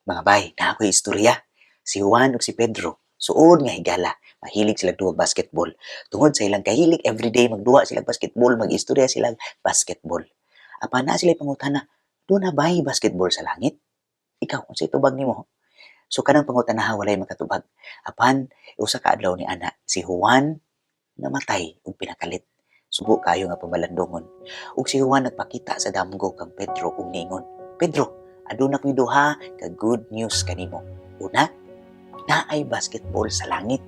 Mga bay, naa ko'y istorya. Si Juan ug si Pedro, suod nga higala, mahilig sila duwa basketball. Tungod sa ilang kahilig, everyday magduwa sila basketball, mag-istorya sila basketball. Apan naa sila pangutana, "Duna bay basketball sa langit?" Ikaw, unsay tubag nimo? So kanang pangutana, walay makatubag. Apan usa ka adlaw ni ana, si Juan namatay ug pinakalit. Subo kayo nga pamalandungon. Ug si Juan nagpakita sa damgo kang Pedro ug niingon, "Pedro, aduna ko'y duha ka good news kanimo. Una, naay basketball sa langit.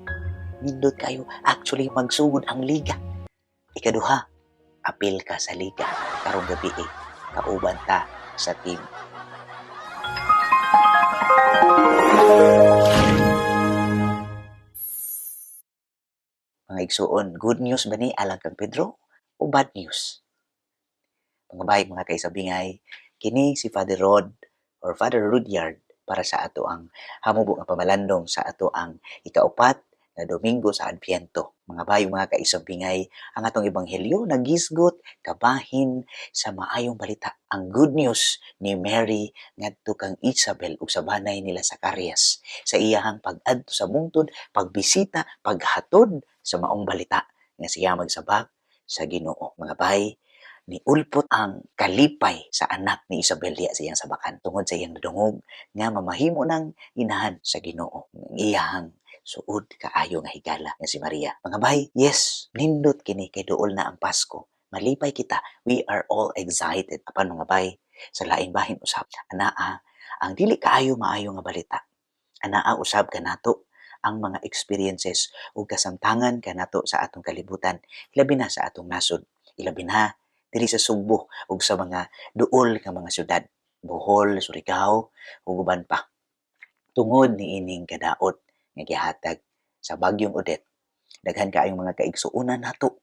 Nindot kayo, actually magsugod ang liga. Ikaduha, apil ka sa liga karong gabi eh. Kauban ta sa team." Mga igsuon, good news ba ni alang kang Pedro o bad news? Mga bay, mga kaisabingay, kini si Father Rod or Father Rudyard para sa ato ang hamubo nga pamalandong sa ato ang ikaupat na Domingo sa Adbyento. Mga bay, mga kaisabingay, ang atong ebanghelyo nagisgot kabahin sa maayong balita. Ang good news ni Mary ngadto kang Isabel ug sa banay nila Zacarias sa iyahang pag-adto sa bungtod, pagbisita, paghatod sa maong balita nga siya magsabak sa Ginoo. Mga bay, niulpot ang kalipay sa anak ni Isabel diya sa iyang sabakan tungod sa iyang nadungog nga mamahimo ng inahan sa Ginoo. Ang iyahang suod kaayo nga higala nga si Maria. Mga bay, yes, nindot kini kay duol na ang Pasko. Malipay kita. We are all excited. Apan mga bay, sa laing bahin usab, anaa ang dili kaayo maayo nga balita. Anaa usab kanato ang mga experiences ug kasamtangan kanato sa atong kalibutan, ilabi na sa atong nasod, ilabi na diri sa Sugbo ug sa mga duol nga mga syudad, Bohol, Surigao ug uban pa. Tungod niining kadaot nga gihatag sa Bagyong Odette, daghan kaayong mga kaigsuonan nato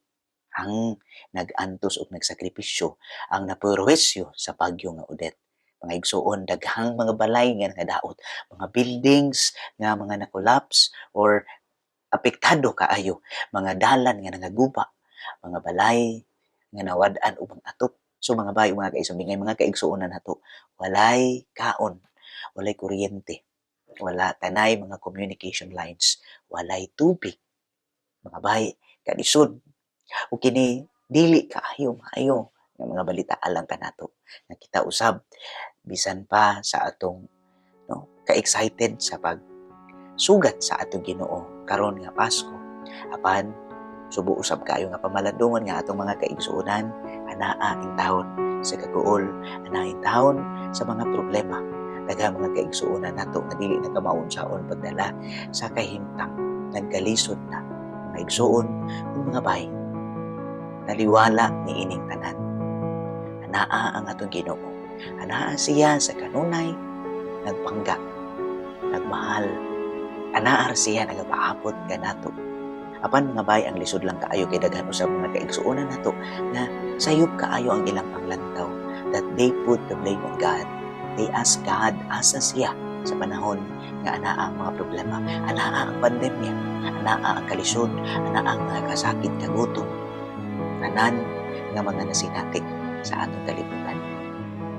ang nag-antos ug nagsakripisyo, ang naperwisyo sa bagyo nga Odette. Mga igsuon, daghang mga balay nga nakadaot, mga buildings nga mga na-collapse or apektado kaayo, mga dalan nga nangaguba, mga balay nga nawad-an og mga atop. So mga bay, mga kaisabingay, mga kaigsuonan nato, walay kaon, walay kuryente, wala tanay mga communication lines, walay tubig. Mga bay, kalisod. Ug kini dili kaayo maayo nga mga balita alang kanato. Nga kita usab bisan pa sa atong, no, ka-excited sa pag sugat sa atong Ginoo karon nga Pasko. Apan subo usab kaayo nga pamalandungon nga atong mga kaigsuonan anaa intawon sa kaguol, anaa intawon sa mga problema. Daghang mga kaigsuonan nato nga dili na kamaunsaon pagdala sa kahimtang, nagkalisod na. Mga igsuon ug mga bay, taliwala niining tanan, anaa ang atong Ginoo. Anaa siya sa kanunay nagpangga, nagmahal. Anaa ra siya nagapaabot kanato. Apan mga bay, ang lisod lang kaayo kay daghan usab mga kaigsuonan nato na sayop kaayo ang ilang panglantaw, that they put the blame on God. They ask God asa siya sa panahon nga anaa ang mga problema, anaa ang pandemya, anaa ang kalisod, anaa ang mga kasakit, kagutom, tanan nga mga nasinati sa atong kalibutan.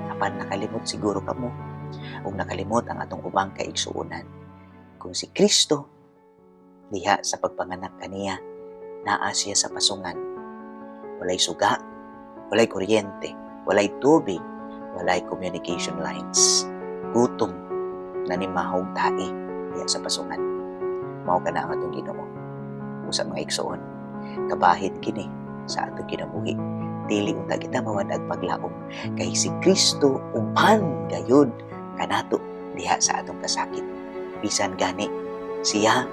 Apan nakalimot siguro kamo ug nakalimot ang atong ubang kaigsuonan kung si Kristo diha sa pagpanganak kaniya, naa siya sa pasungan. Walay suga, walay kuryente, walay tubig, walay communication lines. Gutom, nanimahog tai diha sa pasungan. Mao kana ang atong Ginoo. Usa, mga igsoon, kabahin kini sa atong kinabuhi. Dili unta kita mawad-ag paglaom kay si Kristo uban gayud kanato diha sa atong kasakit. Bisan gani siya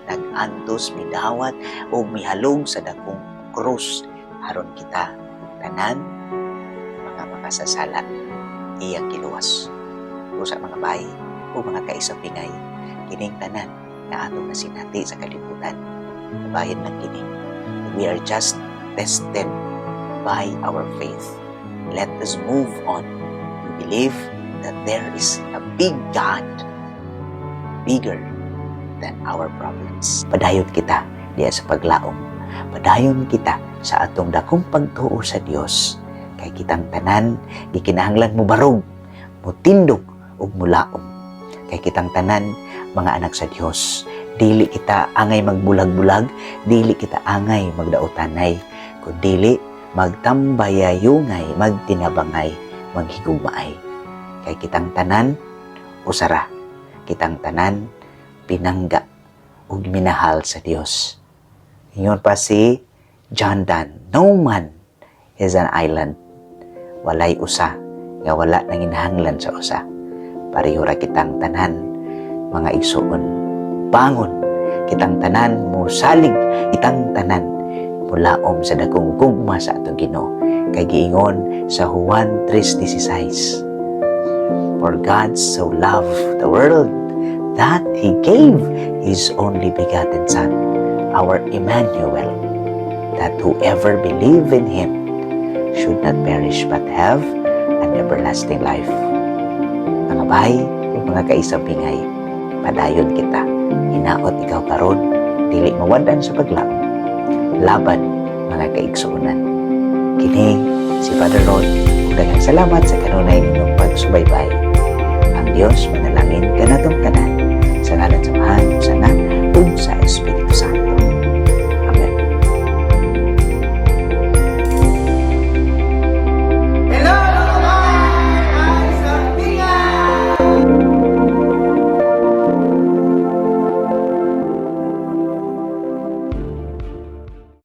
nag-antos, midawat o mihalog sa dakong krus aron kita tanan mga makasasala iyang giluwas. Usa, mga bay o mga kaisabingay, kining tanan nga atong nasinati sa kalibutan, kabahin lang kini. We are just tested by our faith. Let us move on. We believe that there is a big God, bigger than our problems. Padayon kita diya sa paglaom. Padayon kita sa atong dakong pagtuo sa Dios. Kay kitang tanan gikinahanglan mo barog, mo tindog ug mulaom. Kay kitang tanan mga anak sa Dios. Dili kita angay magbulag-bulag, dili kita angay magdaotanay, kun dili magtambayayungay, magtinabangay, maghigugmaay. Kay kitang tanan usara. Kitang tanan pinangga ug minahal sa Dios. Ingon pa si John Donne, "No man is an island." Walay usa nga wala nanginahanglan sa usa. Pareho ra kitang tanan, mga igsuon. Bangon kitang tanan, musalig kitang tanan, mulaom sa dakong gugma sa atong Ginoo. Kay giingon sa Juan 3:16, "For God so loved the world that He gave His only begotten Son, our Emmanuel, that whoever believe in Him should not perish but have an everlasting life." Mga bay, ug mga kaisabingay, padayon kita. Hinaot ikaw karon dili mawad-an sa paglaom. Laban, mga kaigsuonan. Kini si Father Rod ug daghang salamat sa kanunay ninyong pagsubaybay. Ang Dios manalangin kanatong tanan. Sa ngalan sa Amahan, sa Anak,